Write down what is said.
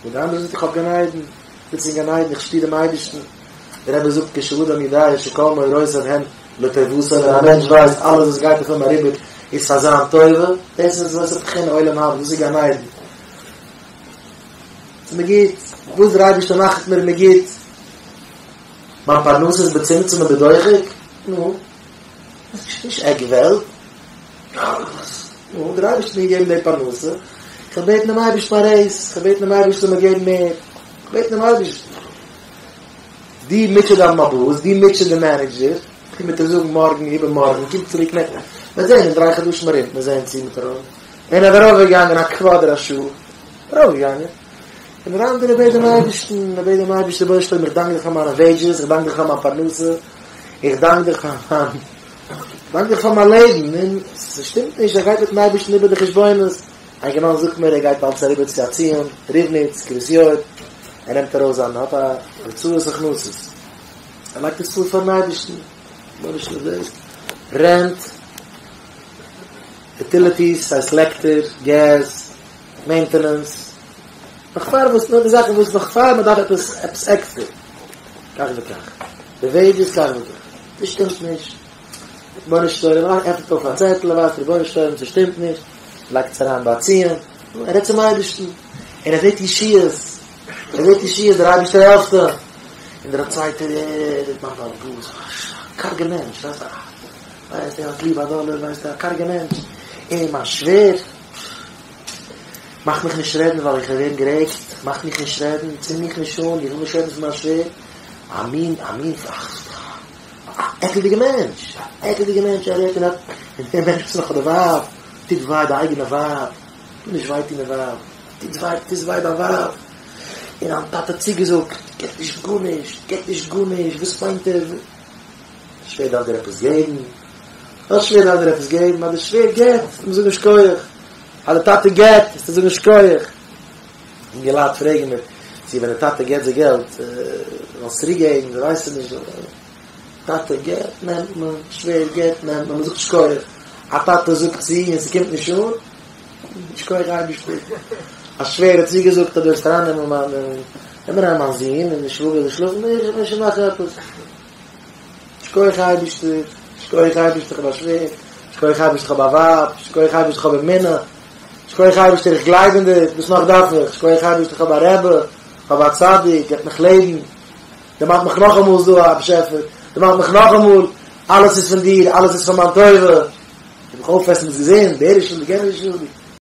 און די אנדערע זאגט איך האב גן עדן, זיץ אין גן עדן, איך שפיר דעם אייבערשטן. דער רבי זאגט כשאדם יודע שכל מאורעותיו הן לטובתו, ווען א מענטש ווייסט אלעס וואס גייט אויף אים אריבער איז פאר זיין טובה, דאס איז וואס איז בחינה עולם הבא, דאס איז גן עדן. ס'איז מיר גוט, וואס דער אייבערשטער מאכט מיר איז מיר גוט. מיין פרנסה איז בצמצום ובדוחק, נו, עס איז נישט עק וועלט. נו, דער אייבערשטער האט מיר געגעבן די פרנסה, איך וועל בעטן דעם אייבערשטן א רעיס, איך וועל בעטן דעם אייבערשטן זאל מיר געבן מער, איך וועל בעטן דעם אייבערשטן. דו מוטשע דיין באס, דו מוטשע די מענעדזשער, איך וועל דיר זאגן מארגן, איבערמארגן, קום צוריק נעקסט, מ'וועט זען אין דריי חדשים ארום, מ'וועט זען צו מ'וועט ארויף, און ער איז ארויפגעגאנגען א קוואדער א שעה, ארויפגעגאנגען, און דער אנדערער בעט דעם אייבערשטן, ער בעט דעם אייבערשטן, רבונו של עולם איך דאנק דיך פאר מיינע וועידזשעס, איך דאנק דיך פאר מיין פרנסה, איך דאנק דיך פאר מיין, דאנק דיך פאר מיין לעבן, און ס'שטימט נישט, ער גייט מיטן אייבערשטן איבער די חשבונות, א אינגערמאן זאגט מיר ער גייט אלץ אריבער צו א ציון, ריבניץ, קרית יואל, ער נעמט ארויס זיין, האט א הוצאות הכנסות, ער לייגט עס פאר פארן אייבערשטן, רבונו של עולם, רענט, יוטיליטיס, ס'הייסט לעקטער, געז, מעינטענענס, נאך פאר וואס, נאר די זאכן וואס נאך פאר מען דארף עפעס, עפעס עקסטער, כך וכך, די וועידזשעס כך וכך, דאס שטימט נישט, רבונו של עולם, ער עפנט אויף א צעטל, ער ווייזט רבונו של עולם ס'שטימט נישט, לייגט עס אריין ביי א ציון, ער רעדט צום אייבערשטן, און ער זעט ישועות, ער זעט ישועות, דער אייבערשטער העלפט אים, און דער צווייטער, ער רעדט מיין בעל הבית, א קארגע מענטש, ווייסט א, ווייסט ער האט ליב א דאלער, ווייסט א קארגע מענטש, און מיין שווער, מאך מיך נישט רעדן ווייל איך וועל ווערן גערעגט, מאך מיך נישט רעדן, צינד מיך נישט אן, איך וויל נישט רעדן פון מיין שווער, א מין, א מין, א עקלדיגע מענטש, א עקלדיגע מענטש, ער רעדט און ער, און דער מענטש וואס נאך האט די ווייב, טוט וויי די אייגענע ווייב, טו נישט וויי טון די ווייב, טוט וויי, טוסט וויי דיין ווייב, און דיין טאטע האט צוגעזאגט, געבט נישט גארנישט, געבט נישט גארנישט, וואס מיינט ער, שווער דארף דיר עפעס געבן, דער שווער דארף דיר עפעס געבן, אז דער שווער געבט, זאל מען זאגן שכוח, אז דער טאטע געבט, זאלסטו זאגן שכוח. אינגעלייט פרעגן מיר צו ווען די טאטע געבט זיי געלט זאלן עס צוריק געבן, זיי ווייסן נישט, טאטע געבט נעמט מען, שווער געבט נעמט מען, מען זאגט שכוח, א טאטע זאגט צו און ס'קומט נישט אן, שכוח אייבערשטער, א שווער האט צוגעזאגט אז דו וועסט ארייננעמען מיין, נעם אריין מיין זון און די שוואגער זאל שלאפן, איך וועל שוין מאכן עפעס. שכוח אייבערשטער, שכוח אייבערשטער איך האב א שווער, שכוח אייבערשטער איך האב א ווייב, שכוח אייבערשטער איך האב אמונה, שכוח אייבערשטער איך גלייב אין דיר, וואס נאך דארף איך, שכוח אייבערשטער איך האב א רבי, איך האב א צדיק, געבט מיך לעבן, דערמאנט מיך נאכאמאל ס'איז דא א באשעפער, דערמאנט מיך נאכאמאל, אלעס איז פון דיר, אלעס איז פאר מיין טובה, איך מיך אויפעסן ביסט געזונט, דער איז שולדיג, יענער איז שולדיג.